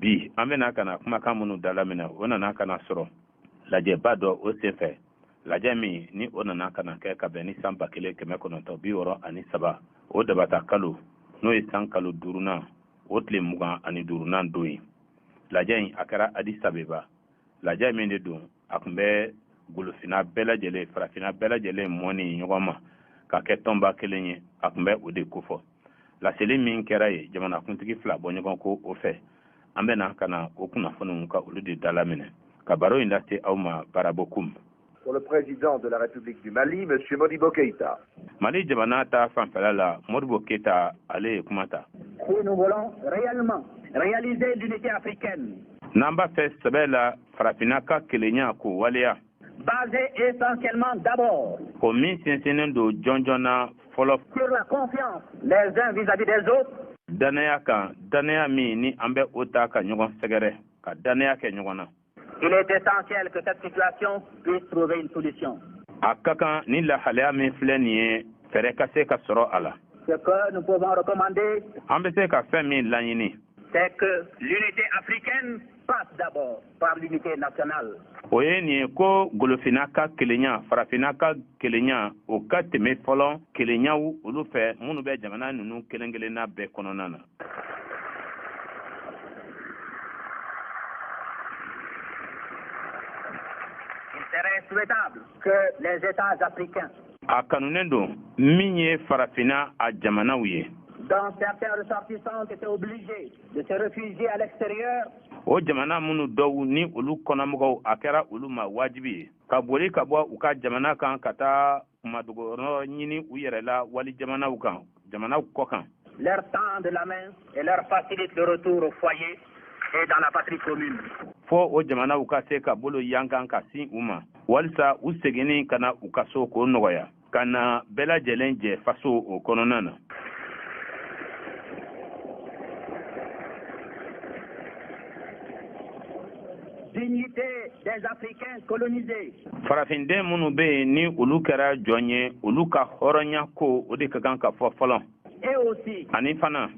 Bi an bɛna ka na kumakan minnu dalaminɛ, o nana ka na sɔrɔ lajɛba dɔ o senfɛ, lajɛ min ni o nana ka na kɛ ka bɛn ni san 1963, o dabata kalo, n'o ye san kalo duurunan, o tile 25nan don ye. Lajɛ in, a kɛra Addis Abeba. Lajɛ min de don, a tun bɛ golofina bɛɛ lajɛlen, farafinna bɛɛ lajɛlen mɔni ɲɔgɔn ma ka kɛ tɔnba kelen ye, a tun bɛ o de kofɔ. Laseli min kɛra ye jamanakuntigi fila bɔ ɲɔgɔn ko o fɛ, an bɛna ka na o kunnafoniw ka olu de dalaminɛ ka baro in lase aw ma. Barabokum. Pour le président de la République du Mali, M. Modibo Keïta. Mali jamana ta fanfɛla la, Modibo Keïta, ale ye kuma ta. Si nous voulons réellement réaliser l'unité africaine, N'an b'a fɛ sɛbɛ la farafinna ka kelenya k'o waleya, basée essentiellement d'abord o min sinsinnen don jɔnjɔn na fɔlɔ sur la confiance les uns vis-à-vis des autres, dannaya kan, dannaya min ni an bɛ o ta ka ɲɔgɔn sɛgɛrɛ, ka dannaya kɛ ɲɔgɔn na, il est essentiel que cette situation puisse trouver une solution. a ka kan ni lahalaya min filɛ nin ye, fɛɛrɛ ka se ka sɔrɔ a la. Ce que nous pouvons recommander, An bɛ se ka fɛn min laɲini, c'est que l'unité africaine passe d'abord par l'unité nationale. o ye nin ye ko golofinna ka kelenya, farafinna ka kelenya, o ka tɛmɛ fɔlɔ kelenyaw olu fɛ minnu bɛ jamana ninnu kelen kelenna bɛɛ kɔnɔna na. Il serait souhaitable que les États africains, A kanunen don min ye farafinna a jamanaw ye, dont certains ressortissants ont été obligés de se réfugier à l'extérieur, o jamana minnu dɔw ni olu kɔnɔmɔgɔw, a kɛra olu ma wajibi ye ka boli ka bɔ u ka jamana kan ka taa kumadogɔrɔ ɲini u yɛrɛ la wali jamanaw kan, jamanaw kɔ kan, leur tendent la main et leur facilitent le retour au foyer et dans la patrie commune. Fɔ o jamanaw ka se ka bolo yankan ka sin u ma, walisa u seginni ka na u ka so k'o nɔgɔya, ka na bɛɛ lajɛlen jɛ faso o kɔnɔna na. Dignité des Africains colonisés. Farafinden minnu bɛ yen ni olu kɛra jɔn ye, olu ka hɔrɔnya ko, o de ka kan ka fɔ fɔlɔ. Et aussi Ani fana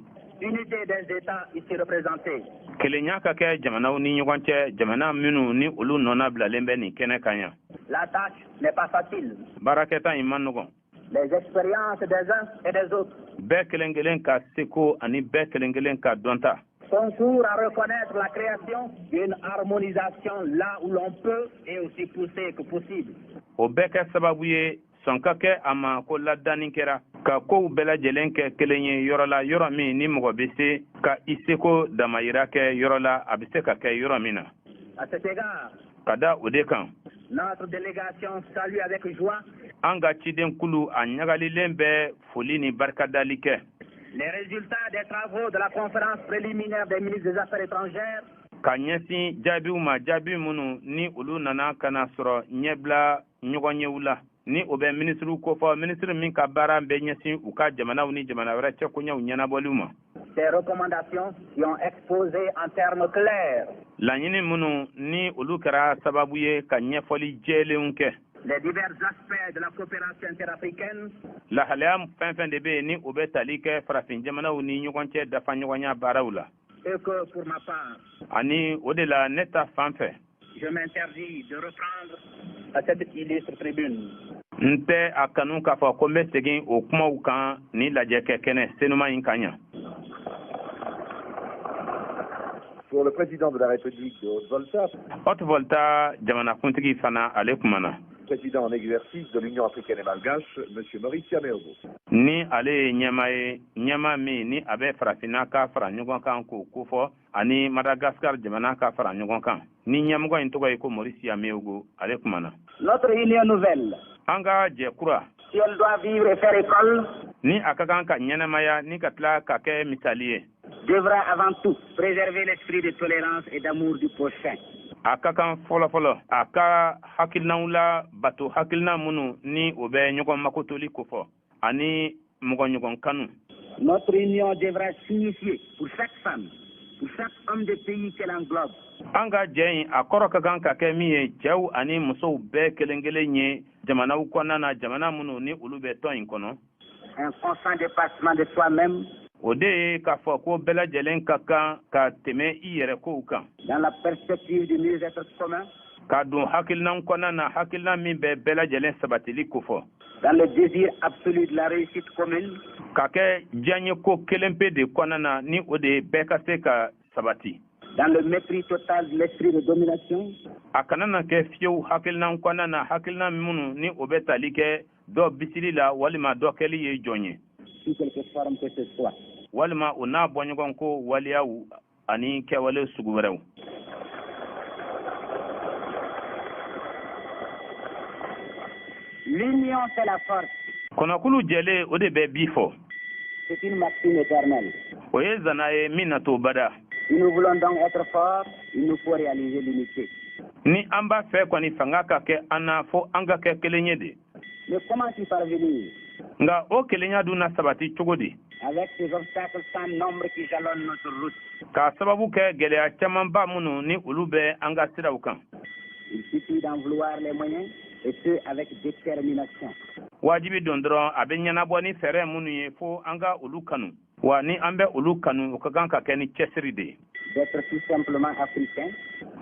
unité des États ici représentés. kelenya ka kɛ jamanaw ni ɲɔgɔn cɛ, jamana minnu ni olu nɔna bilalen bɛ nin kɛnɛ kan yan. La tâche n'est pas facile. Baarakɛta in man nɔgɔn. Les expériences des uns et des autres Bɛɛ kelen kelen ka seko ani bɛɛ kelen kelen ka dɔnta concourent à reconnaître la création d'une harmonisation là où l'on peut et aussi poussée que possible. o bɛɛ kɛ sababu ye sɔn ka kɛ a ma ko ladanni kɛra ka kow bɛɛ lajɛlen kɛ kelen ye yɔrɔ la, yɔrɔ min ni mɔgɔ bɛ se ka i seko damayira kɛ yɔrɔ la, a bɛ se ka kɛ yɔrɔ min na. À cet égard, Ka da o de kan, notre délégation salue avec joie an ka cidenkulu, a ɲagalilen bɛ foli ni barikadali kɛ les résultats des travaux de la conférence préliminaire des ministres des Affaires étrangères ka ɲɛsin jaabiw ma, jaabi minnu ni olu nana ka na sɔrɔ ɲɛbila ɲɔgɔn la, ni o bɛ minisiriw kofɔ, minisiri min ka baara bɛ ɲɛsin u ka jamanaw ni jamana wɛrɛ cɛkoɲɛw ɲɛnabɔliw ma. Ces recommandations qui ont exposé en termes clairs Laɲini minnu ni olu kɛra sababu ye ka ɲɛfɔli jɛlenw kɛ les divers aspects de la coopération interafricaine lahalaya fɛn fɛn de bɛ yen ni o bɛ tali kɛ farafin jamanaw ni ɲɔgɔn cɛ dafaɲɔgɔnya baaraw la. Et que pour ma part, Ani o de la, ne ta fan fɛ, je m'interdis de reprendre à cette illustre tribune. n tɛ a kanu k'a fɔ ko n bɛ segin o kumaw kan ni lajɛkɛ kɛnɛ senuma in kan yan. Pour le président de la République de Haute-Volta, Haute-Volta jamanakuntigi fana, ale kumana. Président en exercice de l'Union africaine et malgache, M. Maurice Yameogo. Ni ale ye ɲɛma ye, ɲɛma min ni a bɛ farafinna ka fara ɲɔgɔn kan k'o kofɔ, ani Madagasikar jamana ka fara ɲɔgɔn kan, ni ɲɛmɔgɔ in tɔgɔ ye ko Maurice Yameogo, ale kumana. Notre union nouvelle, An ka jɛ kura, si elle doit vivre et faire école, ni a ka kan ka ɲɛnɛmaya ni ka tila ka kɛ misali ye, devra avant tout préserver l'esprit de tolérance et d'amour du prochain. a ka kan fɔlɔfɔlɔ a ka hakilinaw la bato, hakilina minnu ni o bɛ ɲɔgɔn makotoli kofɔ ani mɔgɔ ɲɔgɔn kanu. Notre union devra signifier pour chaque femme, pour chaque homme de pays qu'elle englobe, An ka jɛ in, a kɔrɔ ka kan ka kɛ min ye cɛw ani musow bɛɛ kelen kelen ye jamanaw kɔnɔna na, jamana minnu ni olu bɛ tɔn in kɔnɔ, un constant dépassement de soi-même. O de ye k'a fɔ ko bɛɛ lajɛlen ka kan ka tɛmɛ i yɛrɛ kow kan. Dans la perspective du mieux-être commun. Ka don hakilina kɔnɔna na, hakilina min bɛ bɛɛ lajɛlen sabatili kofɔ. Dans le désir absolu de la réussite commune. Ka kɛ diyaɲɛ ko kelen pe de kɔnɔna na, ni o de ye bɛɛ ka se ka sabati. Dans le mépris total de l'esprit de domination. A kana na kɛ fiyewu hakilina kɔnɔna na, hakilina minnu ni o bɛ tali kɛ dɔ bisili la walima dɔ kɛli ye jɔn ye. Sous quelque forme que ce soit. Walima o n'a bɔɲɔgɔn ko waleyaw ani kɛwale sugu wɛrɛw. L'union fait la force. Kɔnɔkulu jɛlen, o de bɛ bi fɔ. C'est une maxime éternelle. O ye zana ye min na to bada. Si nous voulons donc être forts, il nous faut réaliser l'unité. Ni an b'a fɛ kɔni fanga ka kɛ an na, fo an ka kɛ kelen ye de. Mais comment y parvenir? Nka o kelenya dun na sabati cogo di? Avec ces obstacles sans nombre qui jalonnent notre route. K'a sababu kɛ gɛlɛya camanba minnu ni olu bɛ an ka siraw kan. Il suffit d'en vouloir les moyens et ce avec détermination. Wajibi don dɔrɔn, a bɛ ɲɛnabɔ ni fɛɛrɛ minnu ye, fo an ka olu kanu. Wa ni an bɛ olu kanu, o ka kan ka kɛ ni cɛsiri de ye. D'être tout simplement africain.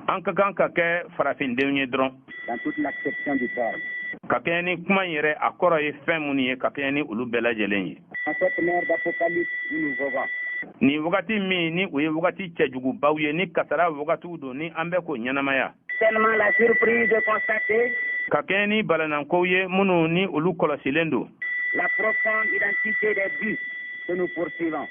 An ka kan ka kɛ farafindenw ye dɔrɔn. Dans toute l'acception du terme. Ka kɛɲɛ ni kuma in yɛrɛ a kɔrɔ ye fɛn minnu ye, ka kɛɲɛ ni olu bɛɛ lajɛlen ye. En cette mer d'apocalypse où nous voguons. Nin wagati min ni o ye wagati cɛjugubaw ye, ni kasara wagatiw don, ni an bɛ k'o ɲɛnamaya. Tellement la surprise de constater. Ka kɛɲɛ ni balanankow ye minnu ni olu kɔlɔsilen don. La profonde identité des buts que nous poursuivons.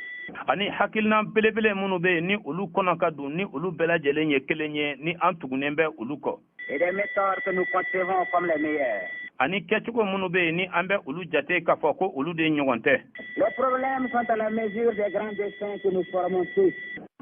Ani hakilina belebele minnu bɛ yen, ni olu kɔnɔ ka don, ni olu bɛɛ lajɛlen ye kelen ye, ni an tugunnen bɛ olu kɔ. Et des méthodes que nous concevons comme les meilleures. Ani kɛcogo minnu bɛ yen, ni an bɛ olu jate k'a fɔ ko olu de ɲɔgɔn tɛ. Les problèmes sont à la mesure des grands desseins que nous formons tous.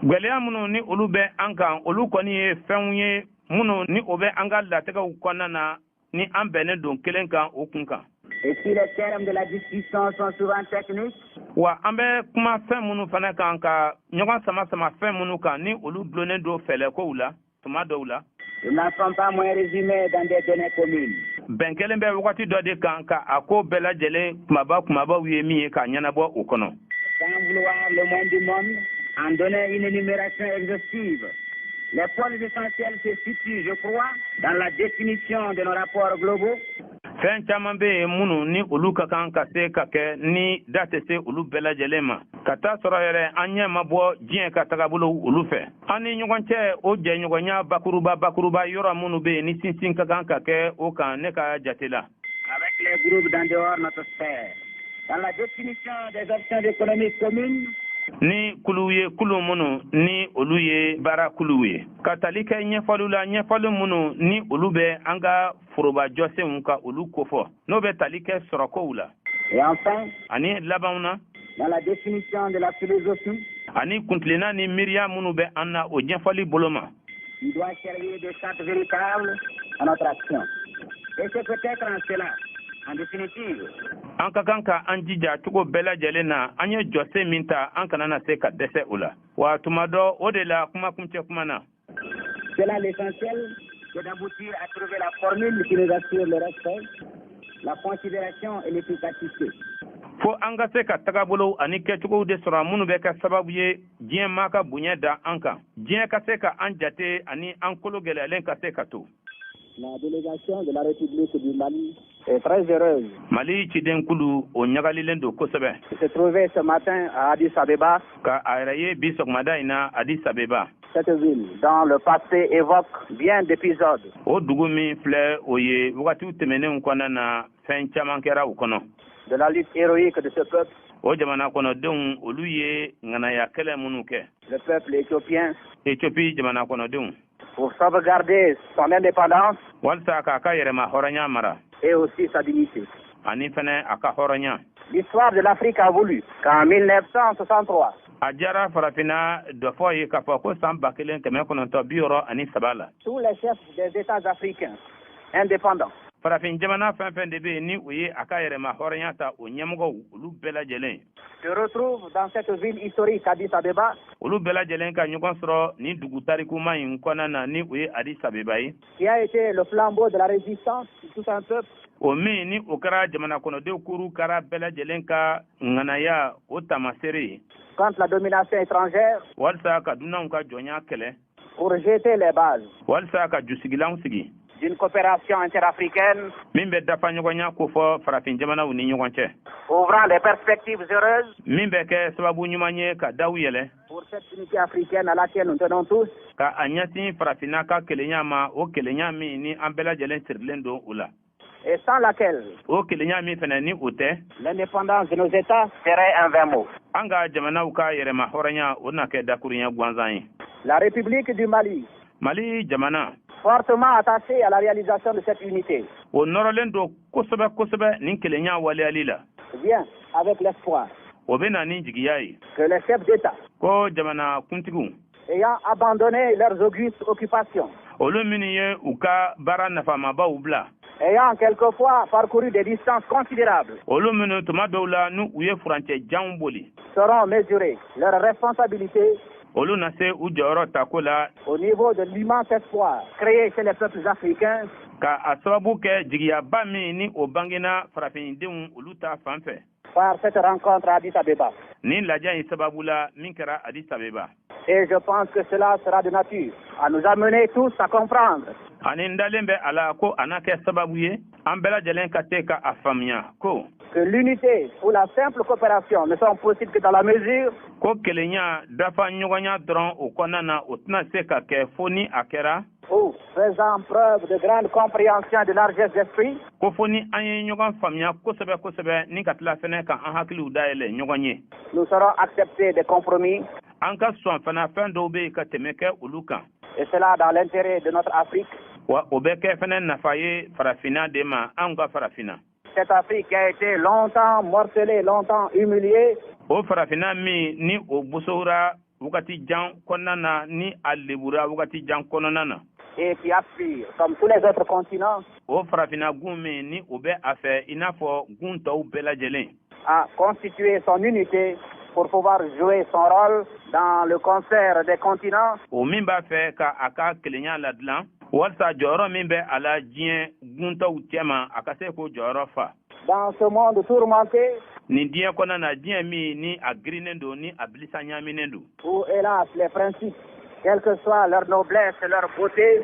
Gwɛlɛya minnu ni olu bɛ an kan, olu kɔni ye fɛnw ye minnu ni o bɛ an ka latigɛw kɔnɔna na, ni an bɛnnen don kelen kan o kun kan. Et si les termes de la discussion sont souvent techniques, wa an bɛ kuma fɛn minnu fana kan, ka ɲɔgɔn sama sama fɛn minnu kan, ni olu dulonnen don fɛlɛkow la tuma dɔw la, ils n'en sont pas moins résumés dans des données communes. Bɛn kelen bɛ wagati dɔ de kan ka a ko bɛɛ lajɛlen kumaba kumabaw ye min ye, k'a ɲɛnabɔ o kɔnɔ. Sans vouloir le moins du monde en donner une énumération exhaustive, les points essentiels se situent, je crois, dans la définition de nos rapports globaux. Fɛn caman bɛ yen minnu ni olu ka kan ka se ka kɛ, ni da tɛ se olu bɛɛ lajɛlen ma, ka taa sɔrɔ yɛrɛ an ɲɛ ma bɔ diɲɛ ka tagabolo olu fɛ. An ni ɲɔgɔn cɛ, o jɛɲɔgɔnya bakuruba bakuruba yɔrɔ minnu bɛ yen, ni sinsin ka kan ka kɛ o kan, ne ka jate la. Avec les groupes d'en dehors notre sphère. Dans la définition des options économiques communes. Ni kulu ye, kulu minnu ni olu ye baara kuluw ye, ka tali kɛ ɲɛfɔliw la, ɲɛfɔli minnu ni olu bɛ an ka foroba jɔsenw ka olu kofɔ, n'o bɛ tali kɛ sɔrɔkow la. Et enfin, ani labanw na, dans la définition de la philosophie. Ani kuntilenna ni miiriya minnu bɛ an na, o ɲɛfɔli bolo ma. Qui doit servir de charte véritable à notre action. Et c'est peut-être en cela, en définitive, an ka kan ka an jija cogo bɛɛ lajɛlen na, an ye jɔsen min ta, an kana na se ka dɛsɛ o la. Wa tuma dɔ o de la, kuma kuncɛ kuma na, c'est là l'essentiel, c'est d'aboutir à trouver la formule qui nous assure le respect, la considération et l'efficacité. Fo an ka se ka tagabolow ani kɛcogow de sɔrɔ minnu bɛ kɛ sababu ye diɲɛ maa ka bonya da an kan, diɲɛ ka se ka an jate, ani an kolo gɛlɛyalen ka se ka to. La délégation de la République du Mali est très heureuse Mali cidenkulu, o ɲagalilen don kosɛbɛ de se trouver ce matin à Addis Abeba, ka a yɛrɛ ye bi sɔgɔmada in na Addis Abeba. Cette ville dont le passé évoque bien d'épisodes. O dugu min filɛ, o ye wagatiw tɛmɛnenw kɔnɔna na, fɛn caman kɛra o kɔnɔ. De la lutte héroïque de ce peuple, O jamana kɔnɔdenw, olu ye ŋanaya kɛlɛ minnu kɛ, le peuple éthiopien, Ethiopie jamana kɔnɔdenw, pour sauvegarder son indépendance walisa k'a ka yɛrɛma hɔrɔnya mara et aussi sa dignité. Ani fɛnɛ a ka hɔrɔnya. L'histoire de l'Afrique a voulu qu'en 1963, A diyara Farafinna dɔfɔ ye k'a fɔ ko san 1963 la, tous les chefs des États africains indépendants Farafin jamana fɛn fɛn de bɛ yen ni o ye a ka yɛrɛma hɔrɔnya ta, o ɲɛmɔgɔw, olu bɛɛ lajɛlen, se retrouvent dans cette ville historique, Addis Abeba, olu bɛɛ lajɛlen ka ɲɔgɔn sɔrɔ nin dugu tarikuma in kɔnɔna na, ni o ye Addis Abeba ye, qui a été le flambeau de la résistance de tout un peuple, o min ni o kɛra jamana kɔnɔdenw kuru kɛra bɛɛ lajɛlen ka ŋanaya o taamasere ye contre la domination étrangère, walisa ka dunanw ka jɔnya kɛlɛ, pour jeter les bases walisa ka jusigilanw sigi d'une coopération interafricaine min bɛ dafa ɲɔgɔnya kofɔ farafin jamanaw ni ɲɔgɔn cɛ, ouvrant des perspectives heureuses min bɛ kɛ sababu ɲuman ye ka daw yɛlɛ pour cette unité africaine à laquelle nous tenons tous, ka a ɲɛsin farafinna ka kelenya ma, o kelenya min ni an bɛɛ lajɛlen sirilen don o la, et sans laquelle o kelenya min fɛnɛ ni o tɛ, l'indépendance de nos États serait un vain mot. An ka jamanaw ka yɛrɛma hɔrɔnya, o na kɛ dakurunya gansan ye. La République du Mali, Mali jamana, fortement attachée à la réalisation de cette unité, o nɔrɔlen don kosɛbɛ kosɛbɛ nin kelenya waleyali la, vient avec l'espoir o bɛ na ni jigiya ye que les chefs d'État, ko jamana kuntigiw, ayant abandonné leurs augustes occupations, olu minnu ye u ka baara nafamabaw bila, ayant quelquefois parcouru des distances considérables, olu minnu tuma dɔw la n'u u ye furancɛ janw boli, sauront mesurer leurs responsabilités olu na se u jɔyɔrɔ tako la au niveau de l'immense espoir créé chez les peuples africains ka a sababu kɛ jigiyaba min ni o bangena farafindenw olu ta fan fɛ par cette rencontre à Addis Abeba. Nin lajɛ in sababu la min kɛra Addis Abeba. Et je pense que cela sera de nature à nous amener tous à comprendre Ani n dalen bɛ a la ko a na kɛ sababu ye an bɛɛ lajɛlen ka se ka a faamuya ko que l'unité ou la simple coopération ne sont possibles que dans la mesure ko kelenya dafa ɲɔgɔnya dɔrɔn o kɔnɔna na, o tɛna se ka kɛ fo ni a kɛra où, faisant preuve de grande compréhension et de largesse d'esprit, ko fo ni an ye ɲɔgɔn faamuya kosɛbɛ kosɛbɛ, ni ka tila fɛnɛ ka an hakiliw dayɛlɛ ɲɔgɔn ye, nous saurons accepter des compromis, an ka sɔn fana fɛn dɔw bɛ yen ka tɛmɛ kɛ olu kan, et cela dans l'intérêt de notre Afrique, wa o bɛ kɛ fɛnɛ nafa ye farafinna de ma, anw ka farafinna, cette Afrique qui a été longtemps morcelée, longtemps humiliée, o farafinna min ni o bosora wagati jan kɔnɔna na, ni a lebura wagati jan kɔnɔna na, et qui aspire, comme tous les autres continents, o farafinna gun min ni o bɛ a fɛ i n'a fɔ gun tɔw bɛɛ lajɛlen, à constituer son unité pour pouvoir jouer son rôle dans le concert des continents, o min b'a fɛ ka a ka kelenya ladilan walisa jɔyɔrɔ min bɛ a la diɲɛ guntaw cɛma, a ka se k'o jɔyɔrɔ fa dans ce monde tourmenté nin diɲɛ kɔnɔna na, diɲɛ min ni a girinnen don, ni a bilisa ɲaaminen don, où, hélas, les principes, quelle que soit leur noblesse et leur beauté,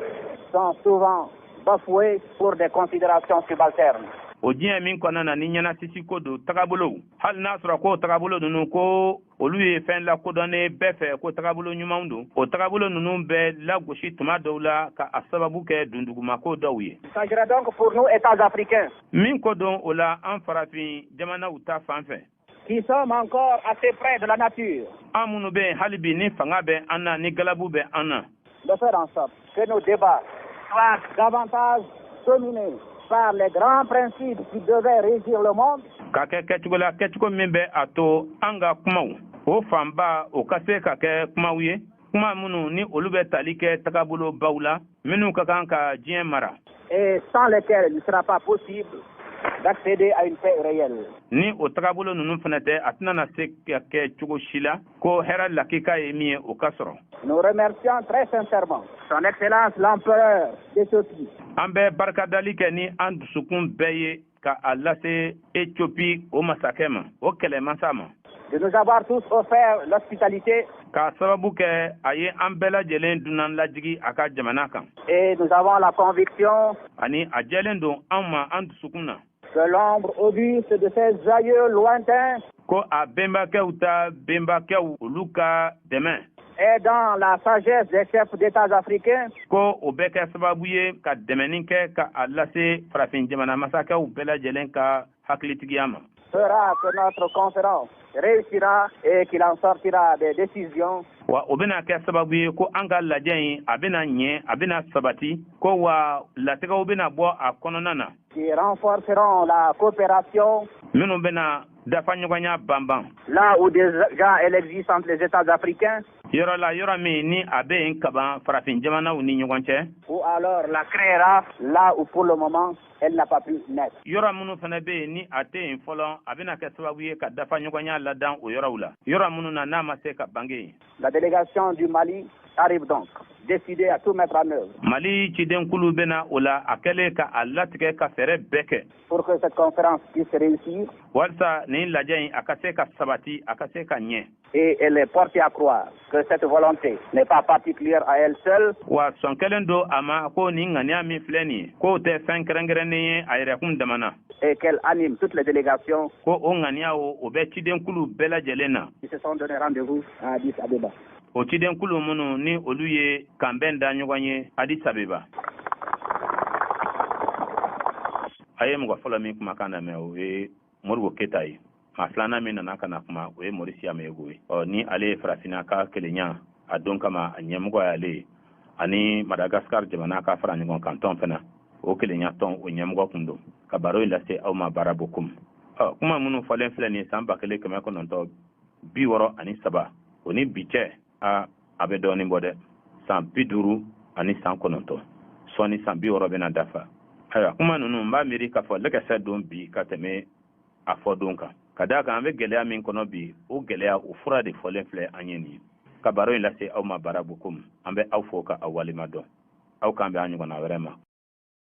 sont souvent bafoués pour des considérations subalternes. O diɲɛ min kɔnɔna na ni ɲɛnasisi ko don, tagabolow, hali n'a sɔrɔ ko tagabolo ninnu ko olu ye fɛn lakodɔnnen bɛɛ fɛ ko tagabolo ɲumanw don, o tagabolo ninnu bɛ lagosi tuma dɔw la ka a sababu kɛ dundugumako dɔw ye. Il s'agira donc pour nous, États africains, Min ko don o la, an farafin jamanaw ta fan fɛ, qui sommes encore assez près de la nature, an minnu bɛ yen hali bi ni fanga bɛ an na, ni galabu bɛ an na, de faire en sorte que nos débats soient davantage dominés par les grands principes qui devaient régir le monde ka kɛ kɛcogo la, kɛcogo min bɛ a to an ka kumaw o fanba o ka se ka kɛ kumaw ye, kuma minnu ni olu bɛ tali kɛ tagabolo baw la minnu ka kan ka diɲɛ mara, et sans lesquels il ne sera pas possible d'accéder à une paix réelle. Ni o tagabolo ninnu fana tɛ, a tɛna na se ka kɛ cogo si la ko hɛrɛ lakika ye min ye, o ka sɔrɔ. Nous remercions très sincèrement Son Excellence l'Empereur d'Éthiopie An bɛ barikadali kɛ ni an dusukun bɛɛ ye ka a lase Etiopi o masakɛ ma, o kɛlɛmasa ma, de nous avoir tous offert l'hospitalité k'a sababu kɛ a ye an bɛɛ lajɛlen dunan lajigi a ka jamana kan, et nous avons la conviction ani a jɛlen don an ma an dusukun na que l'ombre auguste de ses aïeux lointains ko a bɛnbakɛw ta bɛnbakɛw olu ka dɛmɛ est dans la sagesse des chefs d'État africains ko o bɛ kɛ sababu ye ka dɛmɛni kɛ ka a lase farafin jamana masakɛw bɛɛ lajɛlen ka hakilitigiya ma, fera que notre conférence réussira et qu'il en sortira des décisions wa o bɛna kɛ sababu ye ko an ka lajɛ in, a bɛna ɲɛ, a bɛna sabati, ko wa latigɛw bɛna bɔ a kɔnɔna na qui renforceront la coopération minnu bɛna dafa ɲɔgɔnya banban là où déjà elle existe entre les États africains. Yɔrɔ la, yɔrɔ min ni a bɛ yen kaban farafin jamanaw ni ɲɔgɔn cɛ. Ou alors la créera là où pour le moment elle n'a pas pu naître. Yɔrɔ minnu fana bɛ yen ni a tɛ yen fɔlɔ, a bɛna kɛ sababu ye ka dafa ɲɔgɔnya ladan o yɔrɔw la, yɔrɔ minnu na n'a ma se ka bange yen. La délégation du Mali arrive donc décidée à tout mettre en œuvre Mali cidenkulu bɛna o la, a kɛlen ka a latigɛ ka fɛɛrɛ bɛɛ kɛ pour que cette conférence puisse réussir walisa nin lajɛ in, a ka se ka sabati, a ka se ka ɲɛ. Et elle est portée à croire que cette volonté n'est pas particulière à elle seule, Wa sɔn kɛlen don a ma ko nin ŋaniya min filɛ nin ye, k'o tɛ fɛn kɛrɛnkɛrɛnnen ye a yɛrɛkun dama na, et qu'elle anime toutes les délégations ko o ŋaniya o bɛ cidenkulu bɛɛ lajɛlen na qui se sont donné rendez-vous à Addis Abeba. O cidenkulu minnu ni olu ye kanbɛn da ɲɔgɔn ye Addis Abeba. A ye mɔgɔ fɔlɔ min kumakan lamɛn, o ye Modibo Keyita ye. Maa filanan min nana ka na kuma, o ye Maurice Yaméogo ye. Ɔ, ni ale ye farafinna ka kelenya a don kama a ɲɛmɔgɔ y'ale ye, ani Madagascar jamana ka fara ɲɔgɔn kan tɔn fana, o kelenya tɔn, o ɲɛmɔgɔ kun don. Ka baro in lase aw ma, Baara Bokum. Ɔ, kuma minnu fɔlen filɛ nin ye, san 1963, o ni bi cɛ, a bɛ dɔɔnin bɔ dɛ, san 59, sɔɔni san 60 bɛna dafa. Ayiwa, kuma ninnu, n b'a miiri k'a fɔ lɛkɛsɛ don bi ka tɛmɛ a fɔ don kan, ka d'a kan an bɛ gɛlɛya min kɔnɔ bi, o gɛlɛya o fura de fɔlen filɛ an ye nin ye. Ka baro in lase aw ma, Baara Bokum. An bɛ aw fo ka aw walima dɔn. Aw k'an bɛn an ɲɔgɔnna wɛrɛ ma.